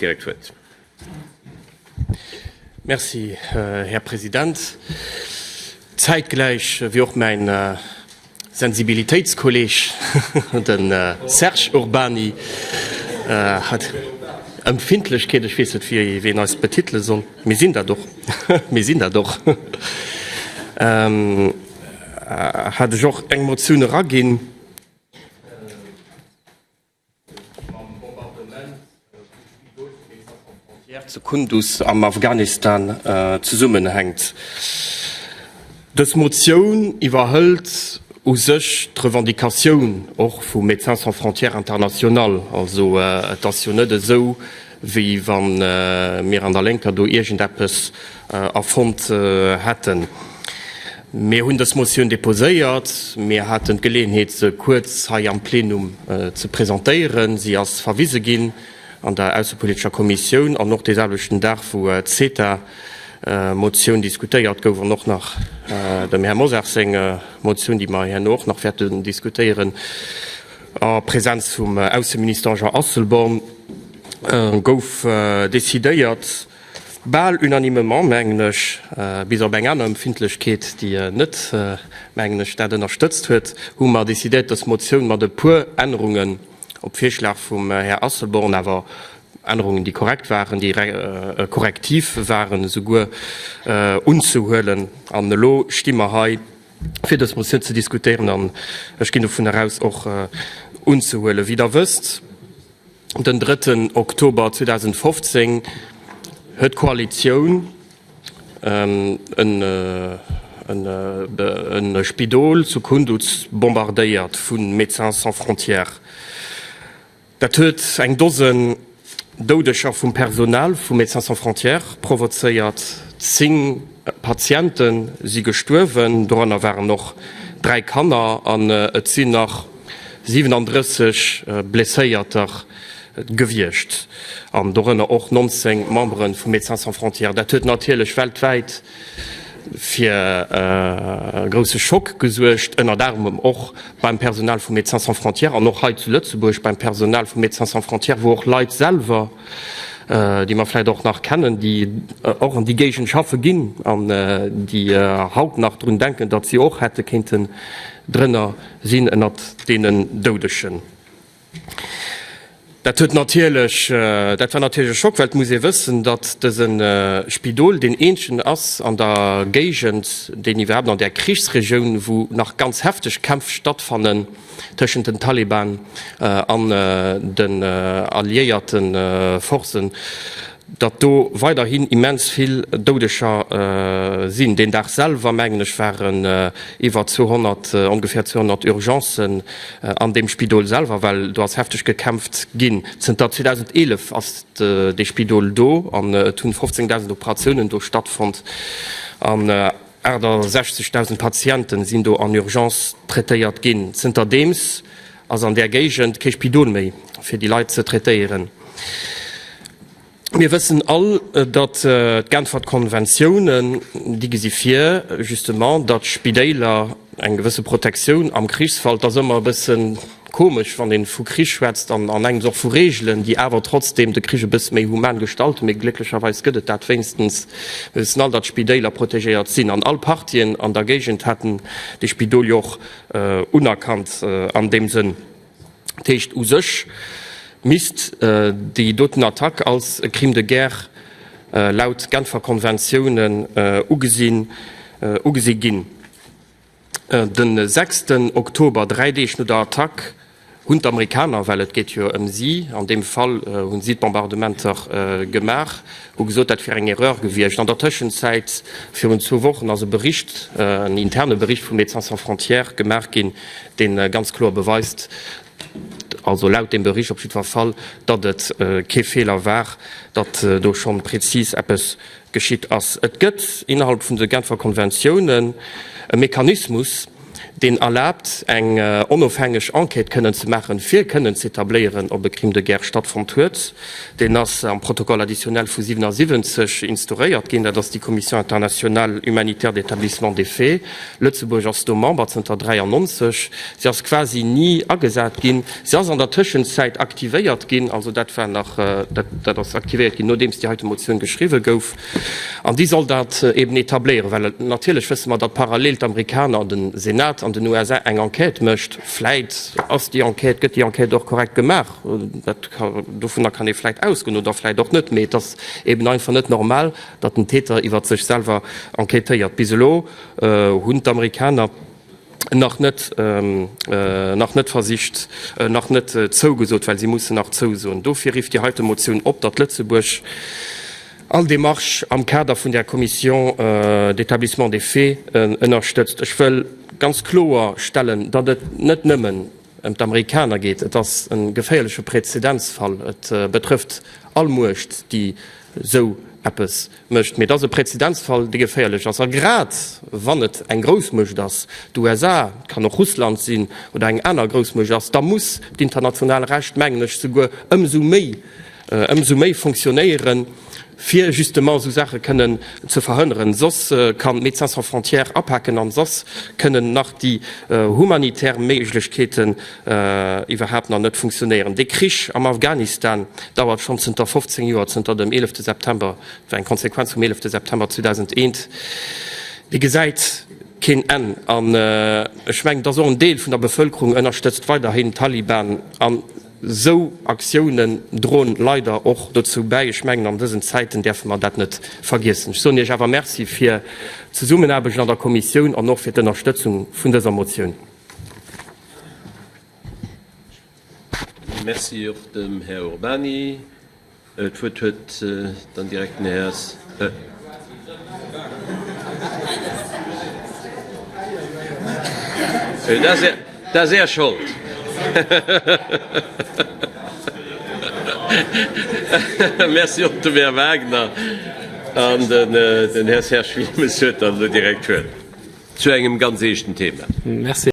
Direkt huet. Merci, Här President. Zäitgläich wéi och mäin Sensibilitéitskolleg, de Serge Urbany, hat Empfindlechkeet, ech weess net, wéi een eis betitele soll, mir sinn dat och, mir sinn dat och, hat ech och eng Motioun eraginn, Mam Bombardement vum Spidol vu Médecins Sans Frontières zu Kunduz am Afghanistan zesummenhänkt. Dës Motioun iwwerhëlt u sech d'Revendicatioun och vu Médecins Sans Frontières International. Also et ass jo net esou, wéi wa mir an der Lénker do iergendeppes erfonnt hätten. Mir hunn dës Motioun deposéiert. Mir haten d'Geleeënheet, se kuerz hei am Plenum ze presentéieren. Si ass verwise ginn an der aussepolitescher Kommissioun an och deeselwechten Dag, wou d'CETA-Motioun diskutéiert gouf an och nach dem Här Mosar seng Motioun, déi mer herno och nach wäerten diskutéieren, a Präsenz vum Ausseminister Jean Asselborn, gouf decidéiert, bal unanimement, mengen ech, bis op eng aner Empfindlechkeet, déi net, mengen ech, dat ënnerstëtzt huet, hu mer decidéiert, dës Motioun mat e puer Ännerungen op Virschlag vum Här Asselborn, awer Ännerungen, déi korrekt waren, déi korrektiv waren esouguer, unzehuelen. An elo sti mer hei, fir dës Motioun ze diskutéieren an ech ginn dovun eraus, och unzehuelen. Wéi Der wësst, Den drëtten Oktober 2015 huet d'Koalitioun e Spidol zu Kunduz bombardéiert vu Médecins sans frontières. Dat huet eng Dosen Doudeger vum Personal vu Médecins sans frontières provozéiert. 10 Patiente si gestuerwen, dorënner waren och 3 Kanner an et sinn nach 37 Blesséierter gewiescht, an dorënner och 19 Membere vu Médecins sans frontières. Dat huet natierlech weltwäit fir e grousse Schock gesuergt, ënnert anerem och beim Personal vu Médecins sans frontières an och hei zu Lëtzebuerg beim Personal vu Médecins sans frontières, wou och Leit selwer, déi mer vläicht och nach kennen, déi och an déi Géigend schaffe ginn an déi haut nach drun denken, datt si och hätte kéinten drënner sinn ënnert deenen Doudegen. Dat huet natierlech, dat war natierlech e Schock, well et muss ee wëssen, datt dëse Spidol deen eenzegen ass an der Géigend, deen iwwerhaapt an där Krichsregioun, wou nach ganz hefteg Kämpf stattfannen tëschent den Taliban an den alliéierte Forcen, datt do weiderhin immens vill Doudeger sinn. Deen Dag selwer, mengen ech, waren iwwer 200, ongeféier 200 Urgencen an deem Spidol selwer, well do ass hefteg gekämpft ginn. Zënter 2011 ass dee Spidol do an et hunn 15.000 Operatiounen do stattfonnt an 68.000 Patiente sinn do en Urgence traitéiert ginn. Zënterdeems ass an där Géigend kee Spidol méi, fir déi Leit ze traitéieren. Mir wëssen all, datt d'Genfer Konventiounen, déi gesi vir justement, datt Spidéiler eng gewësse Protektioun am Krichsfall, et ass ëmmer e bësse komesch, wann ee vu Krich schwätzt an an engems och vu Regeln, déi awer trotzdeem de Krich e bësse méi human gestalten, mee glécklecherweis gëtt et dat wéinstens. Mir wëssen all, datt Spidéiler protegéiert sinn an all Partien an der Géigend haten dee Spidol jo och unerkannt an deem Sënn. Dat heescht, u sech misst déi doten Attack als e Crime de guerre laut Genfer Konventiounen ugesi ginn. De sechsten Oktober, 3 Deeg no der Attack, hunn d'Amerikaner, well et geet jo ëm si an deem Fall, hu si d'Bombardementer gemaach, hu gesot, dat wier eng Erreur gewiescht. An der Tëschenzäit, virun zwou Wochen, ass e Bericht, en interne Bericht vu Médecins sans frontières gemaach ginn, dee ganz kloer beweist, also laut deem Bericht op jiddwer Fall, datt et kee Feeler war, datt do schonn prezis eppes geschitt ass. Et gëtt innerhalb vun de Genfer Konventiounen e Mechanismus, deen erlaabt, eng onofhängeg Enquête kënnen ze maachen, fir kënnen z'etabléieren, ob e Crime de guerre stattfonnt huet. Deen ass am Protocole additionnel vu 77 instauréiert ginn. Dat ass déi Commission internationale humanitaire d'établissement des faits. Lëtzebuerg ass do Member zënter 93. Si ass quasi ni agesat ginn. Si ass an der Tëschenzäit aktivéiert ginn. Also dat war nach, dat ass aktivéiert ginn, nodeems déi heite Motioun geschriwwe gouf. An déi soll dat eben etabléieren, well natierlech wësse mer, datt parallel d'Amerikaner an de Senat an den USA eng Enquête mécht. Vläit ass déi Enquête, gëtt déi Enquête och korrekt gemaach, dat ka, dovunner kann ee vläit ausgoen oder vläit och net. Mee et ass eben einfach net normal, datt den Täter iwwer sech selwer enquêtéiert. Bis elo hunn d'Amerikaner nach net, nach net versicht, nach net zougesot, well si mussen nach zousoen. Dofir rifft déi heite Motioun op, datt Lëtzebuerg all Démarche am Kader vun där Commission d'établissement des faits ënnerstëtzt. Ech wëll ganz kloer stellen, datt et net nëmmen ëm d'Amerikaner geet. Et ass e geféierleche Präzedenzfall. Et betrëfft all Muecht, déi esou eppes mécht. Mee et ass e Präzedenzfall, dee geféierlech ass. A grad wann et eng Groussmuecht ass, d'USA, et kann och Russland sinn oder eng aner Groussmuecht ass, da muss d'international Recht, mengen ech, souguer ëmsou méi, ëmsou méi fonctionnéieren, fir justement esou Saache kënnen ze verhënneren. Soss kann Médecins sans frontières apaken an soss kënnen nach déi humanitär Méiglechkeeten iwwerhaapt nach net funktionéieren. Dee Krich am Afghanistan dauert schonn zënter 15 Joer, zënter dem 11 September, dat war eng Konsequenz vum 11 September 2001, dee gesäit keen Enn. An ech mengen, dass och en Deel vun der Bevëlkerung ënnerstëtzt weiderhin d'Taliban. An esou Aktiounen droen leider och dozou bäi. Ech mengen, an dësen Zäiten däerfe mer dat net vergiessen. Ech soen Iech awer Merci fir d'Zesummenaarbecht an der Kommissioun an och fir d'Ënnerstëtzung vun dëser Motioun. Merci och dem Här Urbany. D'Wuert huet dann direkt den Här. Dat ass Är Schold. Merci och dem Här Wagner. An den Här Serge Wilmes huet dann elo direkt d'Wuert zu engem ganz eeschten Thema. Merci.